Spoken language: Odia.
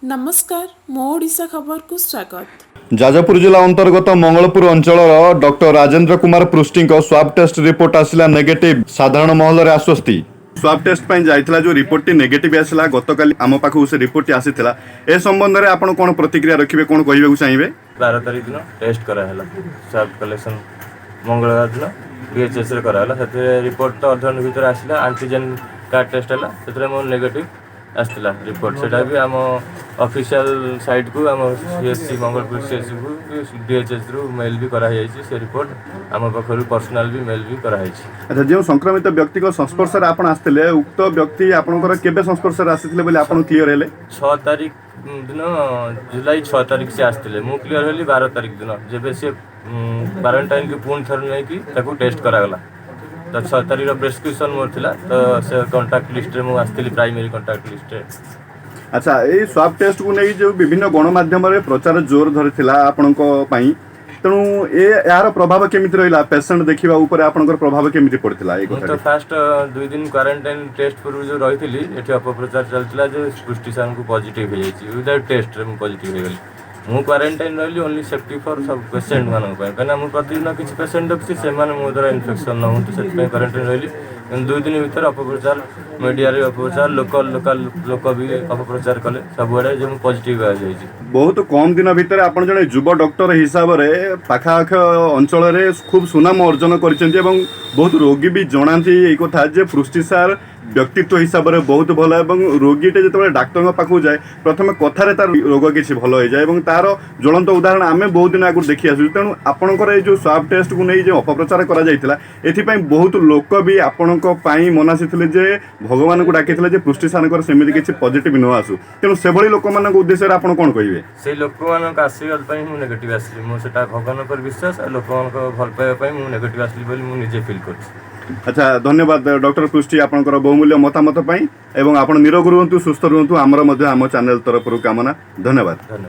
ନମସ୍କାର, ମୋ ଓଡ଼ିଶା ଖବରକୁ ସ୍ୱାଗତ। ଯାଜପୁର ଜିଲ୍ଲା ଅନ୍ତର୍ଗତ ମଙ୍ଗଳପୁର ଅଞ୍ଚଳର ଡକ୍ଟର ରାଜେନ୍ଦ୍ର କୁମାର ପୃଷ୍ଟିଙ୍କ ସ୍ୱାବ୍ ଟେଷ୍ଟ ରିପୋର୍ଟ ଆସିଲା ନେଗେଟିଭ୍। ସାଧାରଣ ମହଲରେ ଆଶ୍ୱସ୍ତି। ସ୍ୱାବ୍ ଟେଷ୍ଟ ପାଇଁ ଯାଇଥିଲା, ଯେଉଁ ରିପୋର୍ଟଟି ନେଗେଟିଭ୍ ଆସିଲା, ଗତକାଲି ଆମ ପାଖକୁ ସେ ରିପୋର୍ଟଟି ଆସିଥିଲା। ଏ ସମ୍ବନ୍ଧରେ ଆପଣ କ'ଣ ପ୍ରତିକ୍ରିୟା ରଖିବେ? କ'ଣ କହିବାକୁ ଚାହିଁବେ? 12 ତାରିଖ ଦିନ ଟେଷ୍ଟ କରାହେଲା, ସ୍ୱାବ୍ କଲେକ୍ସନ୍ ମଙ୍ଗଳବାର ଦିନ ଡିଏଚ୍ଏସ୍ରେ କରାହେଲା। ସେଥିରେ ରିପୋର୍ଟ ତ ଅଧଘଣ୍ଟା ଭିତରେ ଆସିଲା। ଆଣ୍ଟିଜେନ୍ କାର୍ଡ଼ ଟେଷ୍ଟ ହେଲା, ସେଥିରେ ମୋର ନେଗେଟିଭ୍ ଆସିଥିଲା ରିପୋର୍ଟ। ସେଇଟା ବି ଆମ ଅଫିସିଆଲ ସାଇଟ୍କୁ, ଆମ ସିଏଚସି, ମଙ୍ଗଳପୁର ସିଏଚସିକୁ, ଡିଏଚ୍ଏସ୍ରୁ ମେଲ୍ ବି କରାହେଇଯାଇଛି। ସେ ରିପୋର୍ଟ ଆମ ପାଖରୁ ପର୍ସନାଲ୍ ବି ମେଲ୍ ବି କରାହେଇଛି। ଆଚ୍ଛା, ଯେଉଁ ସଂକ୍ରମିତ ବ୍ୟକ୍ତିଙ୍କ ସଂସ୍ପର୍ଶରେ ଆପଣ ଆସିଥିଲେ, ଉକ୍ତ ବ୍ୟକ୍ତି ଆପଣଙ୍କର କେବେ ସଂସ୍ପର୍ଶରେ ଆସିଥିଲେ ବୋଲି ଆପଣ କ୍ଲିୟର ହେଲେ? 6 ତାରିଖ ଦିନ, ଜୁଲାଇ 6 ତାରିଖ ସେ ଆସିଥିଲେ। ମୁଁ କ୍ଲିୟର ହେଲି 12 ତାରିଖ ଦିନ, ଯେବେ ସେ କ୍ୱାରେଣ୍ଟାଇନ୍କୁ ପୁଣି ଥରେ ନେଇକି ତାକୁ ଟେଷ୍ଟ କରାଗଲା। ତ 6 ତାରିଖର ପ୍ରେସକ୍ରିପସନ୍ ମୋର ଥିଲା, ତ ସେ କଣ୍ଟାକ୍ଟ ଲିଷ୍ଟରେ ମୁଁ ଆସିଥିଲି, ପ୍ରାଇମେରୀ କଣ୍ଟାକ୍ଟ ଲିଷ୍ଟରେ। ଆଚ୍ଛା, ଏଇ ସ୍ୱାବ୍ ଟେଷ୍ଟକୁ ନେଇ ଯେଉଁ ବିଭିନ୍ନ ଗଣମାଧ୍ୟମରେ ପ୍ରଚାର ଜୋର ଧରିଥିଲା ଆପଣଙ୍କ ପାଇଁ, ତେଣୁ ଏହାର ପ୍ରଭାବ କେମିତି ରହିଲା? ପେସେଣ୍ଟ ଦେଖିବା ଉପରେ ଆପଣଙ୍କର ପ୍ରଭାବ କେମିତି ପଡ଼ିଥିଲା ଏଇ ମୁଁ ତ କଥା? ଫାଷ୍ଟ 2 ଦିନ କ୍ୱାରେଣ୍ଟାଇନ୍ ଟେଷ୍ଟ ପୂର୍ବରୁ ଯେଉଁ ରହିଥିଲି, ଏଠି ଅପପ୍ରଚାର ଚାଲିଥିଲା ଯେ ପୃଷ୍ଟି ସାର୍ଙ୍କୁ ପଜିଟିଭ୍ ହେଇଯାଇଛି। ୱିଦାଉଟ୍ ଟେଷ୍ଟରେ ମୁଁ ପଜିଟିଭ୍ ହେଇଗଲି। ମୁଁ କ୍ୱାରେଣ୍ଟାଇନ୍ ରହିଲି ଓନ୍ଲି ସେଫ୍ଟି ଫର୍ ସବୁ ପେସେଣ୍ଟମାନଙ୍କ ପାଇଁ, କାହିଁକିନା ମୁଁ ପ୍ରତିଦିନ କିଛି ପେସେଣ୍ଟ ଦେଖୁଛି, ସେମାନେ ମୋ ଦ୍ୱାରା ଇନଫେକ୍ସନ୍ ନ ହୁଅନ୍ତୁ, ସେଥିପାଇଁ କ୍ୱାରେଣ୍ଟାଇନ୍ ରହିଲି। କିନ୍ତୁ 2 ଦିନ ଭିତରେ ଅପପ୍ରଚାର, ମିଡ଼ିଆରେ ଅପପ୍ରଚାର, ଲୋକାଲ ଲୋକ ବି ଅପପ୍ରଚାର କଲେ ସବୁଆଡ଼େ ଯେ ମୁଁ ପଜିଟିଭ୍ ଆସିଯାଇଛି। ବହୁତ କମ ଦିନ ଭିତରେ ଆପଣ ଜଣେ ଯୁବ ଡକ୍ଟର ହିସାବରେ ପାଖାପାଖ ଅଞ୍ଚଳରେ ଖୁବ୍ ସୁନାମ ଅର୍ଜନ କରିଛନ୍ତି ଏବଂ ବହୁତ ରୋଗୀ ବି ଜଣାନ୍ତି ଏଇ କଥା ଯେ ପୃଷ୍ଟି ସାର୍ ବ୍ୟକ୍ତିତ୍ୱ ହିସାବରେ ବହୁତ ଭଲ ଏବଂ ରୋଗୀଟେ ଯେତେବେଳେ ଡାକ୍ତରଙ୍କ ପାଖକୁ ଯାଏ, ପ୍ରଥମେ କଥାରେ ତାର ରୋଗ କିଛି ଭଲ ହେଇଯାଏ ଏବଂ ତାର ଜ୍ୱଳନ୍ତ ଉଦାହରଣ ଆମେ ବହୁତ ଦିନ ଆଗରୁ ଦେଖି ଆସୁଛୁ। ତେଣୁ ଆପଣଙ୍କର ଏଇ ଯେଉଁ ସ୍ୱାବ୍ ଟେଷ୍ଟକୁ ନେଇ ଯେଉଁ ଅପପ୍ରଚାର କରାଯାଇଥିଲା, ଏଥିପାଇଁ ବହୁତ ଲୋକ ବି ଆପଣଙ୍କ ପାଇଁ ମନାସିଥିଲେ ଯେ ଭଗବାନଙ୍କୁ ଡାକିଥିଲେ ଯେ ପୃଷ୍ଟି ସାର୍ଙ୍କର ସେମିତି କିଛି ପଜିଟିଭ୍ ନ ଆସୁ। ତେଣୁ ସେଭଳି ଲୋକମାନଙ୍କ ଉଦ୍ଦେଶ୍ୟରେ ଆପଣ କ'ଣ କହିବେ? ସେଇ ଲୋକମାନଙ୍କ ଆଶୀର୍ବାଦ ପାଇଁ ମୁଁ ନେଗେଟିଭ୍ ଆସିଲି। ମୁଁ ସେଟା ଭଗବାନଙ୍କ ଉପରେ ବିଶ୍ୱାସ ଆଉ ଲୋକମାନଙ୍କ ଭଲ ପାଇବା ପାଇଁ ମୁଁ ନେଗେଟିଭ୍ ଆସିଲି ବୋଲି ମୁଁ ନିଜେ ଫିଲ୍ କରୁଛି। ଆଚ୍ଛା, ଧନ୍ୟବାଦ ଡକ୍ଟର ପୃଷ୍ଟି ଆପଣଙ୍କର ବହୁମୂଲ୍ୟ ମତାମତ ପାଇଁ ଏବଂ ଆପଣ ନିରୋଗ ରୁହନ୍ତୁ, ସୁସ୍ଥ ରୁହନ୍ତୁ, ଆମର ମଧ୍ୟ ଆମ ଚ୍ୟାନେଲ ତରଫରୁ କାମନା। ଧନ୍ୟବାଦ। ଧନ୍ୟବାଦ।